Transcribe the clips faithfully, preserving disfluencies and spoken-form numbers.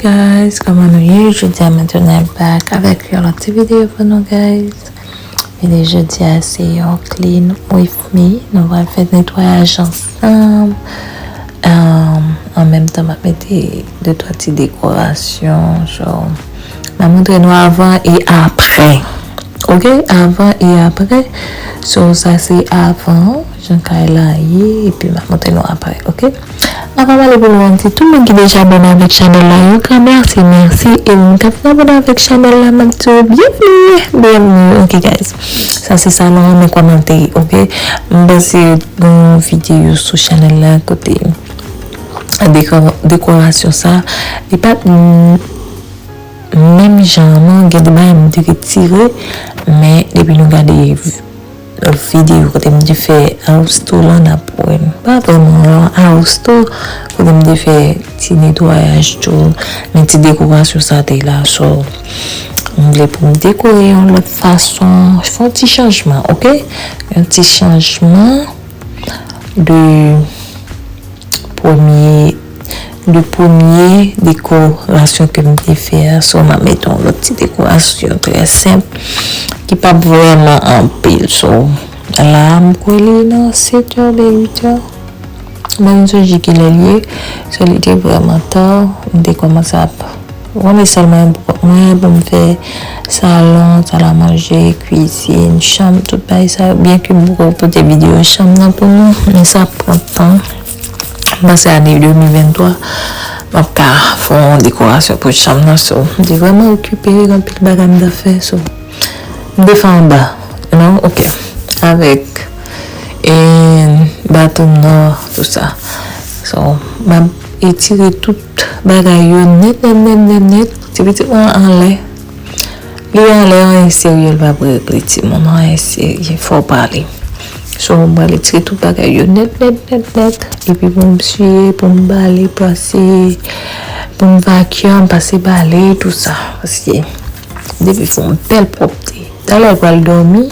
Guys, kòman nou ye? Jodi a mwen tounen back avèk yon lòt ti videyo pou nou, guys. Videyo jodi a se yon clean with me. Nou pral fè netwayaj ansanm. Um, an menm tan, m ap mete de twa ti dekorasyon. So, m ap montre nou avan e apre. Ok, avan e apre. So, sa se avan, jan kay la ye, epi m ap montre nou apre, ok? Avan m ale pi lwen, m di tout moun ki deja abòne avèk chanèl la, yon gran mèsi, mèsi. E moun k ap abòne avèk chanèl la, m ap di w byenvni, byenvni, ok, guys? Sa se sa nou renmen kòmante, ok? M panse gen yon videyo sou chanèl la kote dekò-, dekorasyon sa, li pa t menm jan an, non, gen de bagay m te retire, men depi nou gade v-, videyo kote m te fè house tour la, n ap wè m. Pa vrèman yon house tour, kote m te fè ti netwayaj tou, men ti dekorasyon sa te la, so, m vle pou m dekore yon lòt fason, fè yon ti chanjman, ok? Yon ti chanjman de premye, de premye dekorasyon ke m te fè a. So, m ap mete yon lòt ti dekorasyon trè senp ki p ap vrèman anpil. So, la, m kwè li nan sèt è oubyen uit è. Mwen, m sonje kilè l ye. So, li te vrèman ta. M te kòmanse ap Ou konnen sèl mwayen pou, mwayen pou m fè salon, salamanje, kwizin, chanm, tout bagay sa yo. Byenke m poko pote videyo chanm nan pou nou, men sa ap pran tan. M panse ane de mil venntwa, m ap ka fè yon dekorasyon pou chanm nan. So, m te vrèman okipe, gen anpil bagay m t ap fè. So, m te fè anba, you know, ok. Avèk, e, baton nan, tout sa. So, m ap etire tout bagay yo nèt, nèt, nèt, nèt, nèt. Ti pitit mwen anlè. Li anlè, anyen serye, l p ap regle timoun, anyen serye, fò w pale. So, m pral etire tout bagay yo nèt, nèt, nèt, nèt. Epi pou m siye, pou m bale, pase, pou m vacuum, pase bale, tout sa. Paske depi fè yon bèl pwòpte. Talè l pral dòmi,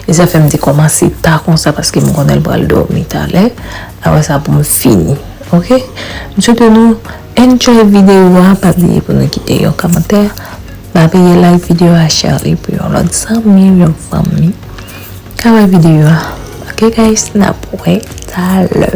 e sa fè m te kòmanse ta konsa, paske m konnen l pral dòmi talè. Apre sa, pou m fini, ok? M swete nou enjoy videyo a, pa bliye pou nou kite yon kòmantè. Pa bliye like videyo a, share li pou yon lòt zanmi, yon fanmi ka wè videyo a. Ok, guys, n ap wè talè.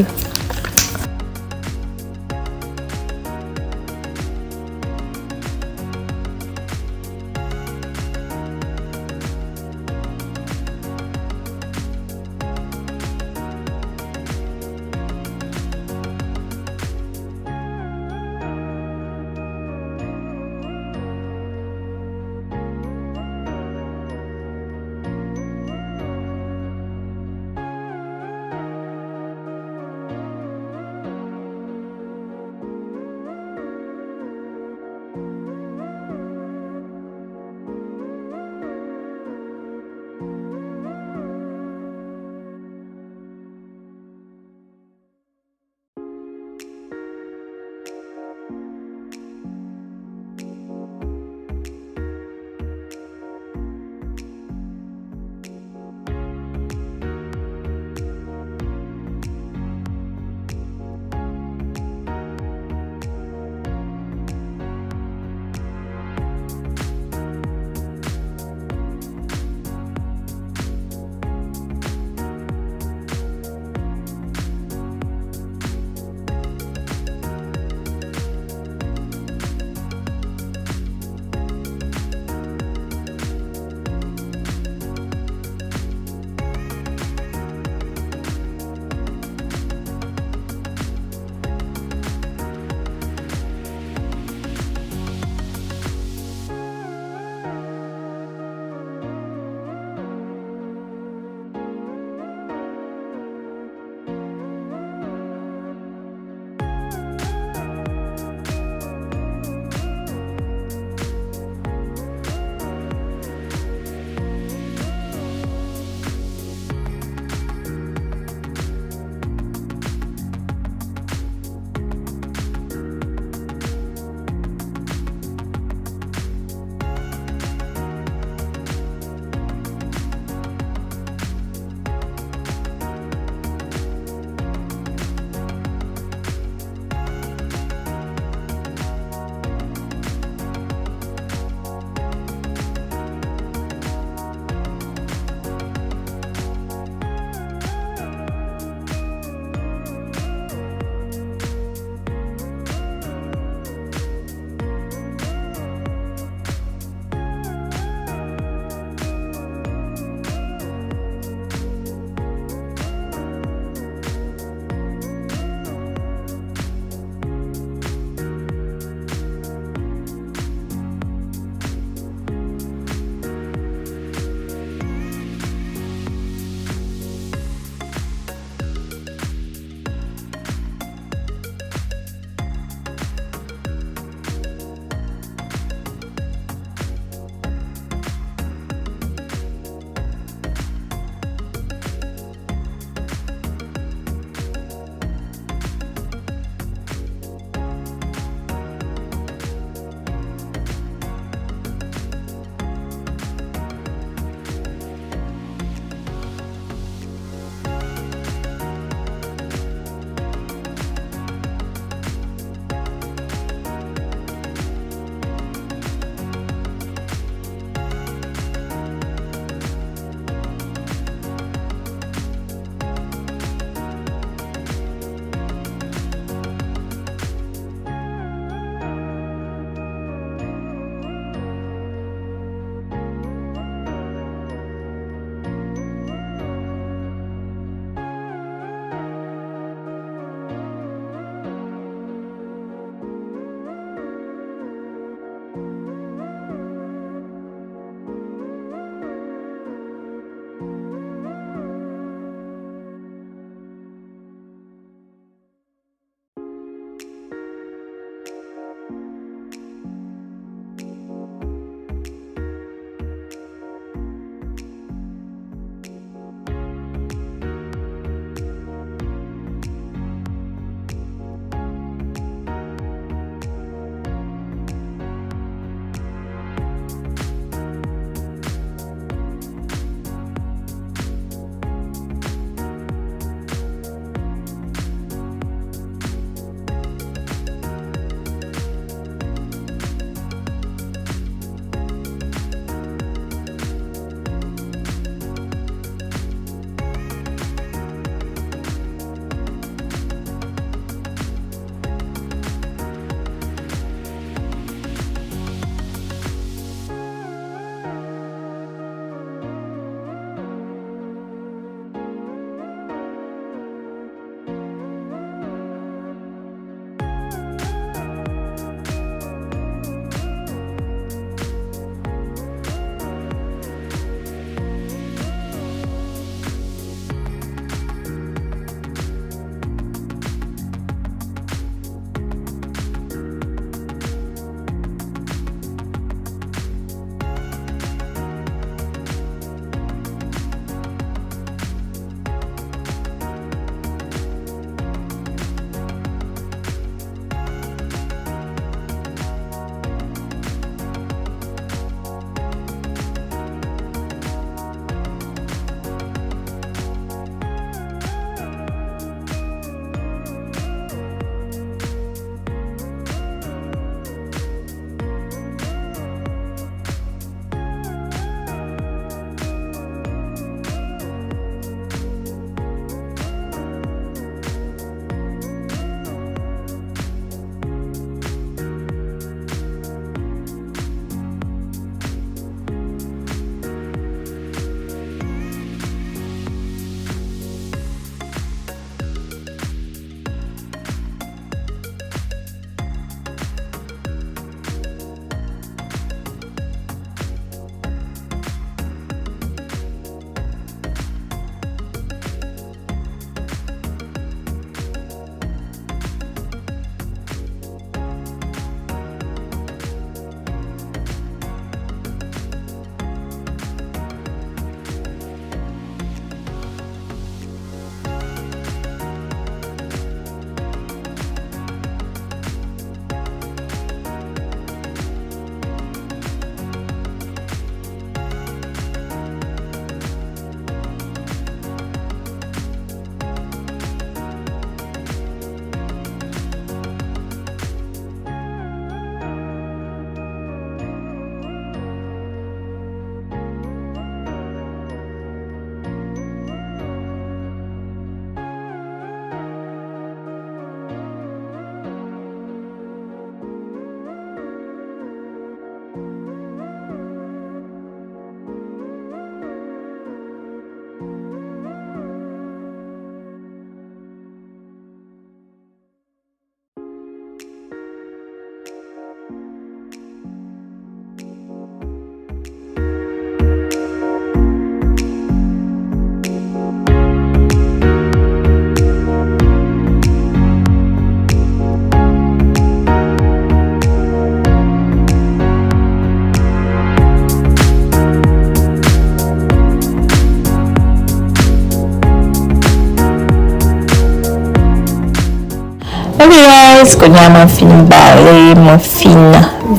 Ok guys, kounye a mwen fin bale, mwen fin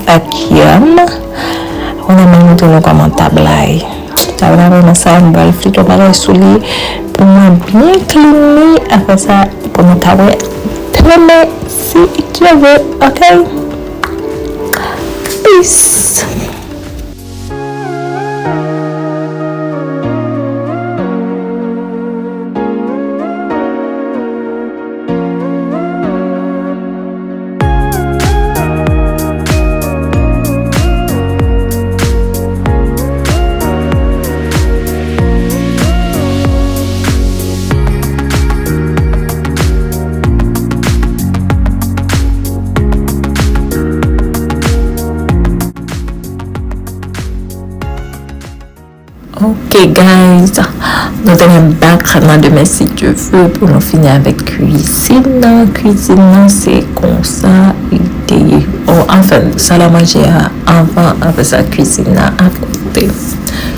vacuum. Kounye a mwen montre nou kòman tab la ye. Tab la vrèman sa, mwen pral flit yon bagay sou li pou mwen byen clean li. Apre sa, pou nou ka wè demen si Dye vle, ok? Peace. Ok guys, nou te gen back nan demen si Dye vle pou nou fini avèk kwizin nan. Kwizin nan se konsa li te ye. Oh, anfen, sal a manje a anvan, apre sa kwizin nan akote.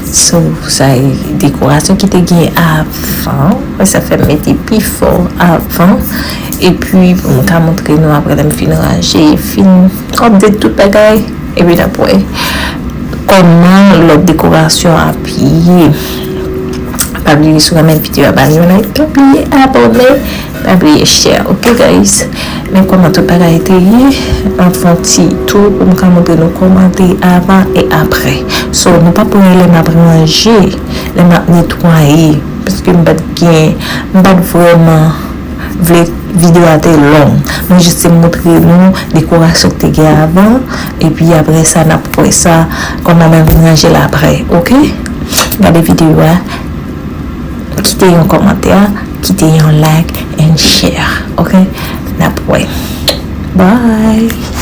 So, sa e dekorasyon ki te gen avan. Sa fè m mete pi fò avan. Epi, pou m ka montre nou apre lè m fin ranje, fin update tout bagay. Epi n ap wè kòman lòt dekorasyon ap ye. Pa bliye si w renmen videyo a, ba li yon like, pa bliye abòne, pa bliye share, ok guys? Men kòman tout bagay te ye, m ap fè yon ti tou pou m ka montre nou kòman te avan e apre. So, nou p ap wè lè m ap ranje, lè m ap netwaye, paske m pa t gen, m pa t vrèman vle videyo a te long. Mwen jis te montre nou dekorasyon ki te gen avan, epi apre sa, n ap wè sa, kòman mwen vin ranje l apre, ok? Gade videyo a, kite yon kòmantè, kite yon like and share, ok? N ap wè. Bye!